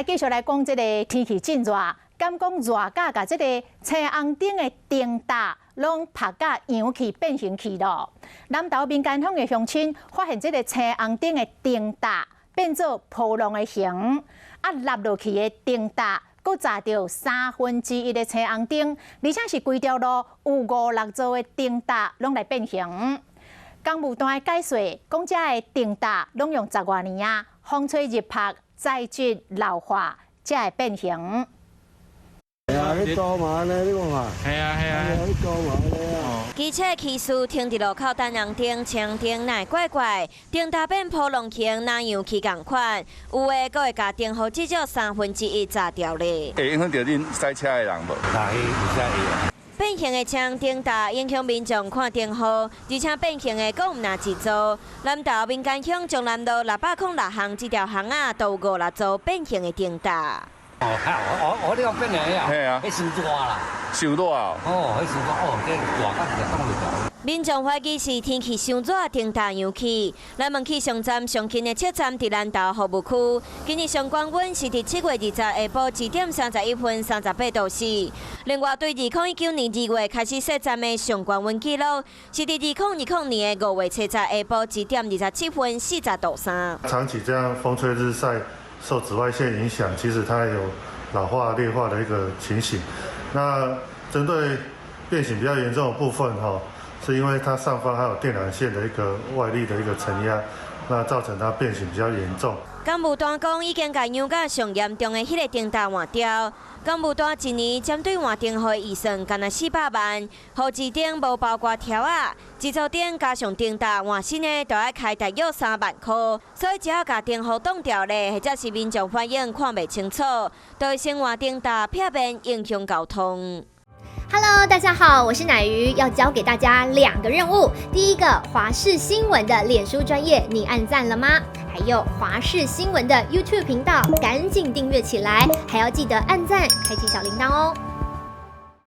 來繼續來講這个天氣真熱，敢講熱甲共這个青紅燈的燈罩攏曝甲揚去變形去咯。南投民間鄉的鄉親發現這个青紅燈的燈罩變做波浪的形，啊，落落去的燈罩，閣砸著三分之一的青紅燈，而且是規條路有五六座的燈罩攏來變形。工務單的解說，講這个燈罩攏用十外年啊，風吹日曝，材質老化，才會變形。係啊，你多嘛呢？你講嘛？係啊係啊。你多嘛呢？啊。機車騎士停佇路口等紅燈，青燈若會怪怪？燈罩變波浪形，若揚去仝款，有的閣會共燈號至少三分之一砸掉咧。會影響著恁駛車的人無？會，有啥會啊？變形的青紅燈罩影響民眾看燈號，而且變形的閣毋但一座。南投民間鄉中南路606巷這條巷仔，都有五六座變形的燈罩。哦，我我呢個變形的啊，係啊，彼傷熱啦，傷熱啊！哦，彼傷熱哦，這熱甲直接擋袂牢。民眾懷疑是天氣傷熱，燈罩揚去。來問氣象站上近的測站佇南投服務區，今日上高溫是佇7月20下晡1點31分38度4。另外，對2019年2月開始設站的上高溫紀錄，是佇2020年的5月70下晡1點27分40度3。長期這樣風吹日曬，受紫外線影響，其實它有老化劣化的一個情形。那針對變形比較嚴重的部分，哈，是因為它上方還有電纜線的一個外力的一個承壓，那造成它變形比較嚴重。工務單講已經共揚甲上嚴重的彼个燈罩換掉。工務單一年針對換燈號的預算，干焦400萬，予一燈無包括條仔，一組燈加上燈罩換新的，就愛開大約3萬箍。所以只要共燈號擋掉咧，或者是民眾反映看袂清楚，就會先換燈罩，避免影響交通。 Hello，大家好，我是乃瑜，要交給大家兩個任務。第一個，華視新聞的臉書專頁，你按讚了嗎？還有華視新聞的 YouTube 頻道，趕緊訂閱起來，還要記得按讚，開啟小鈴鐺哦。